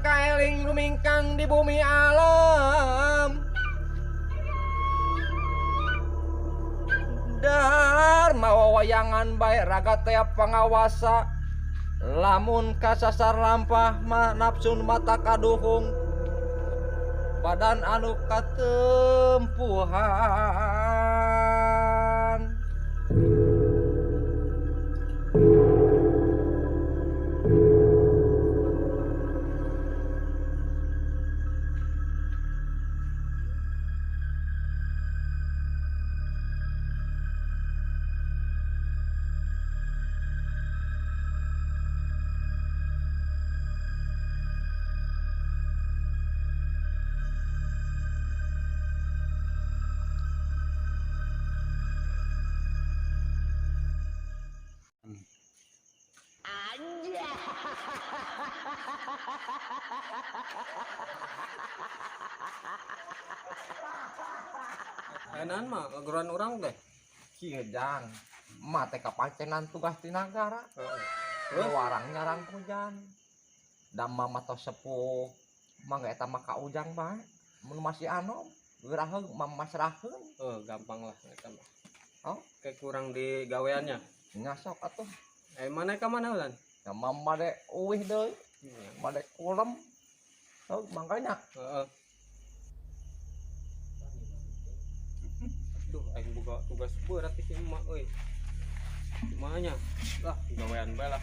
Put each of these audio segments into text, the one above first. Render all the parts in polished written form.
kaeling rumingkang di bumi alam. Dharma wayangan bae raga teh pangawasa. Lamun kasasar lampah mah nafsu mata kaduhung. Badan anu katempuhan. Enan mah geruan urang teh. Kieu jang, mah teh kapancenan tugas di nagara. Heeh. Warang nyarang hujan. Da mama tos sepuh, mangga eta mah ka ujang bae. Mun masih anom, geuraheung mah masrahkeun. Heuh, gampang lah eta mah. Oh, kayak kurang di gaweannya. Nya sok atuh. Mana ka mana ulan? Ya mama bade uwih deui. Bade kulem. Heuh, mangkanya. Heeh. Duh, aing boga tugas berat di sini mah euy. Kumaha nya? Lah, gawean bae lah.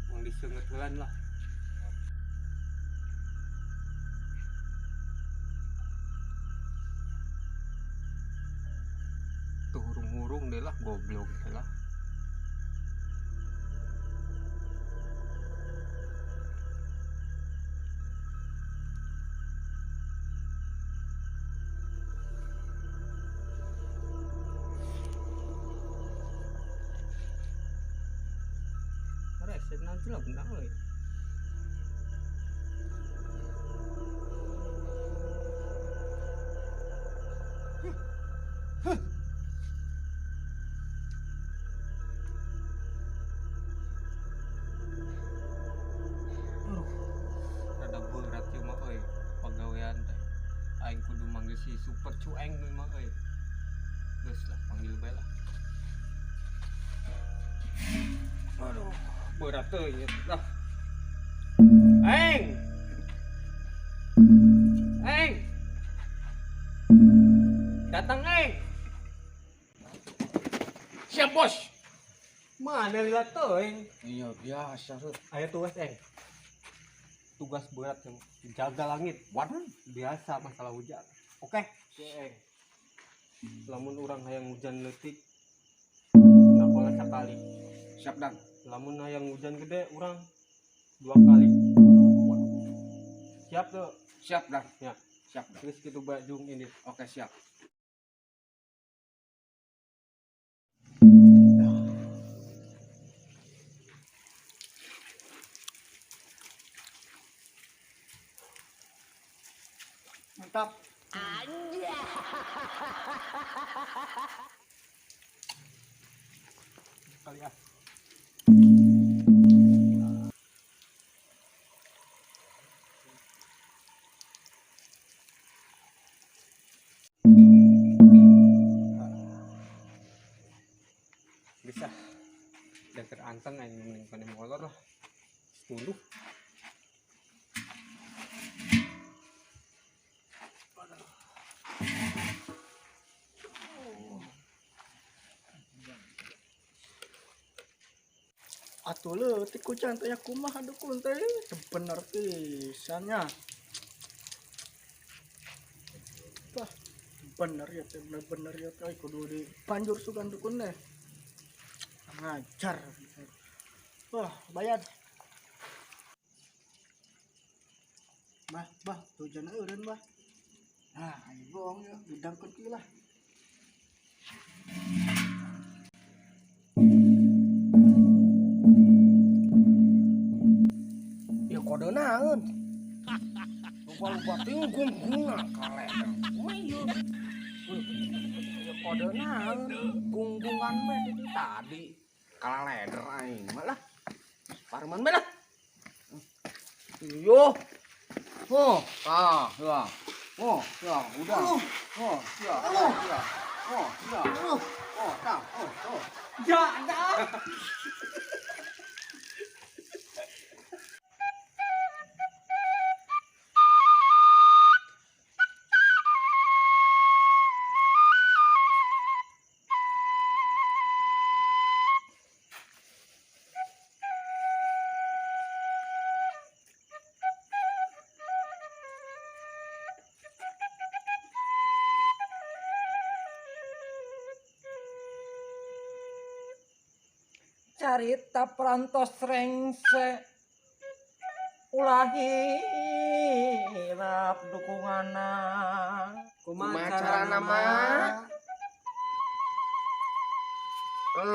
Mang diseungeut heulan lah. Tuh hurung-hurung deh lah, goblok deh lah. Reset nanti lah benar euy. Aduh, rada berat ieu mah euy pagawean teh. Aing kudu manggil si Super Cueng deui mah euy. Geus lah panggil bae lah. Aduh, berat euy lah. Eng. Eng. Datang Eng. Siap, Bos. Mana lila teuing? Iya, biasa tuh. Aya tugas Eng. Tugas berat yang jaga langit. Waduh, biasa masalah hujan. Oke, Eng. Lamun urang hayang hujan leutik, napola sakali. Siap, Dan. Lamun hayang hujan gede urang 2 kali. Waduh. Siap tuh. Siap, Dan. Ya. Siap, Dan. Geus kitu bae jung ini. Oke, siap. Mantap. Kali ah. Bisa. Dan teranteng aing mending pada molor lah. 10. Atuh leutik kucang teh kumaha dukun teh bener pisan nya. Wah, bener ya teh, bener-bener ya teh kudu dipanjur sugan dukun teh. Ngajar. Wah, bayar. Bah, bah, tujuan eureun bah. Nah, ayo bohong ya, didangkeun kieu lah. Ya kode naon? Lupa-lupa tinggung guna kaleng. Kumaha ieu? Kode naon? Gunggungan bae ti tadi. Kalah leder aing mah lah. Parman bae lah. Yo. Oh, ah, ya. Oh, ya, udah. Oh, ya, ya. Oh, ya. Oh, tah, oh, oh. Ya, dah. Carita perantos rengse ulah hilap dukunganna. Kumaha carana mah?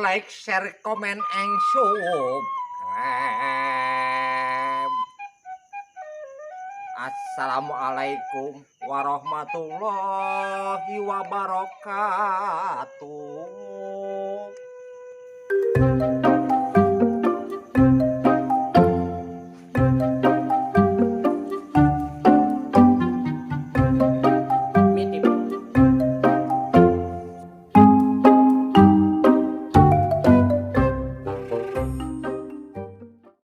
Like, share, comment, and subscribe. Assalamualaikum warahmatullahi wabarakatuh.